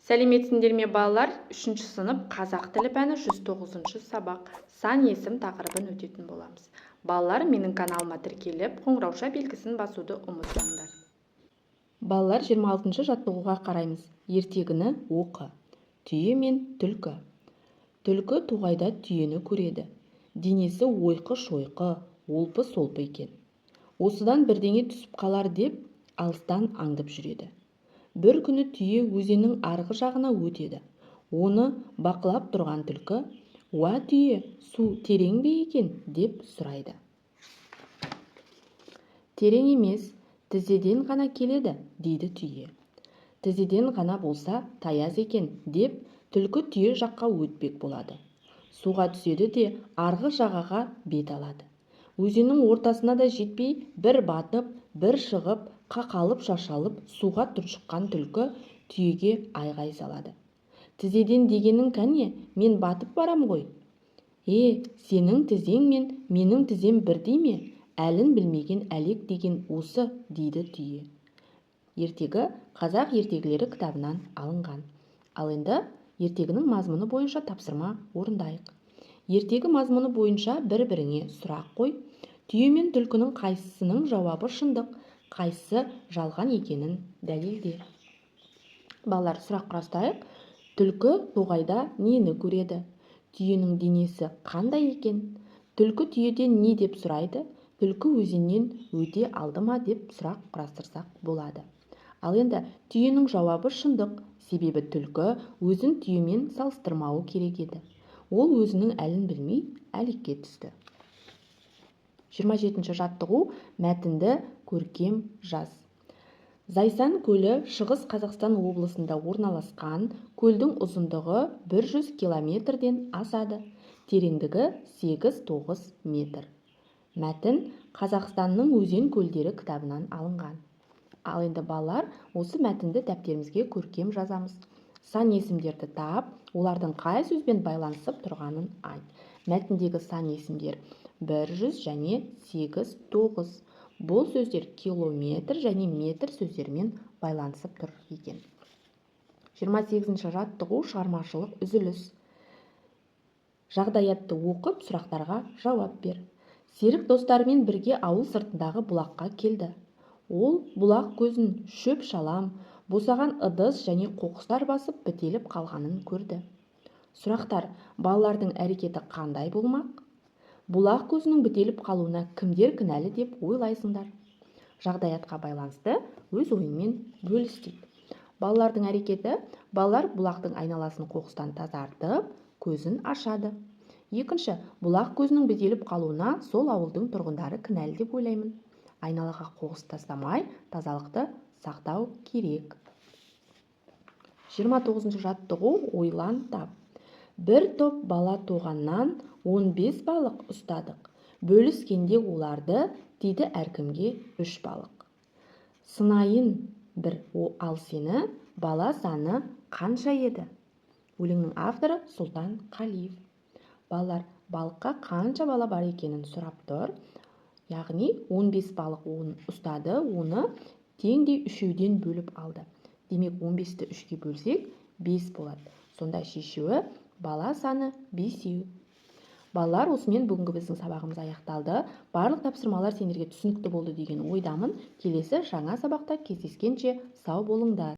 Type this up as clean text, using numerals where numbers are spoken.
Сәлеметсіңдер ме, балалар! Үшінші сынып, қазақ тілі пәні, 109-шы сабақ, сан есім тақырыбын өтетін боламыз. Балалар, менің каналыма тіркеліп, қоңырауша белгісін басуды ұмытпаңдар. Балалар, 26-шы жаттығуға қараймыз. Ертегіні оқы. Түйе мен түлкі. Түлкі тоғайда түйені көреді. Денесі ойқы-шойқы, олпы-солпы екен. Осыдан бірдеңе түсіп қалар деп алыстан аңдып жүреді. Бір күні түйе өзеннің арғы жағына өтеді. Оны бақылап тұрған түлкі: «Уа, түйе, су терең бе екен?» – деп сұрайды. «Терең емес, тізеден ғана келеді», – дейді түйе. «Тізеден ғана болса, таяз екен», – деп түлкі түйе жаққа өтпек болады. Суға түседі де, арғы жағаға бет алады. Өзеннің ортасына да жетпей, бір батып, бір шығып, қақалып-шашалып, суға тұншыққан түлкі түйеге айғай салады: «Тізеден дегенің кәне, мен батып барам ғой!» «Е, сенің тізең мен менің тізем бірдей ме? Әлін білмеген әлек деген осы», – дейді түйе. Ертегі «Қазақ ертегілері» кітабынан алынған. Ал енді ертегінің мазмұны бойынша тапсырма орындайық. Ертегі мазмұны бойынша бір-біріңе сұрақ қой. Түйе мен түлкінің қайсысының жауабы шындық, қайсысы жалған екенін дәлелде. Балалар, сұрақ құрастырайық. Түлкі тоғайда нені көреді? Түйенің денесі қандай екен? Түлкі түйеден не деп сұрайды? Түлкі өзеннен өте алды ма деп сұрақ құрастырсақ болады. Ал енді түйенің жауабы шындық, себебі түлкі өзін түйемен салыстырмауы керек еді. Ол өзінің әлін білмей, әлекке түсті. 27 жаттығу. Мәтінді көркем жаз. Зайсан көлі Шығыс Қазақстан облысында орналасқан. Көлдің ұзындығы 100 километрден асады, тереңдігі 8-9 метр. Мәтін «Қазақстанның өзен-көлдері» кітабынан алынған. Ал енді, балалар, осы мәтінді дәптерімізге көркем жазамыз. Сан есімдерді тап, олардың қай сөзбен байланысып тұрғанын айт. Мәтіндегі сан есімдер 100 және 8, 9. Бұл сөздер километр және метр сөздерімен байланысып тұр екен. 28 жаттығу. Шығармашылық үзіліс. Жағдаятты оқып, сұрақтарға жауап бер. Серік достарымен бірге ауыл сыртындағы бұлаққа келді. Ол бұлақ көзін шөп-шалам, босаған ыдыс және қоқыстар басып, бітеліп қалғанын көрді. Сұрақтар: балалардың әрекеті қандай болмақ? Бұлақ көзінің бітеліп қалуына кімдер кінәлі деп ойлайсыңдар? Жағдаятқа байланысты өз ойыңмен бөліс дейді. Балалардың әрекеті: балалар бұлақтың айналасын қоқыстан тазартып, көзін ашады. Екінші, бұлақ көзінің бітеліп қалуына сол ауылдың тұрғындары кінәлі деп ойлаймын. Айналаға қоқыс тастамай, тазалықты сақтау керек. 29 жаттығу. Ойлан, тап. Бір топ бала тоғаннан 15 балық ұстадық. Бөліскенде оларды тиді әркімге үш балық. Сынайын бір ал сені, бала саны қанша еді? Өлеңнің авторы Сұлтан Қалиев. Балалар, балыққа қанша бала бар екенін сұрап тұр. Яғни 15 балық ұстады, оны теңдей үшеуден бөліп алды. Демек, 15-ті үшке бөлсек, 5 болады. Сонда шешуі: бала саны бесеу. Балалар, осымен бүгінгі біздің сабағымыз аяқталды. Барлық тапсырмалар сендерге түсінікті болды деген ойдамын. Келесі жаңа сабақта кездескенше сау болыңдар!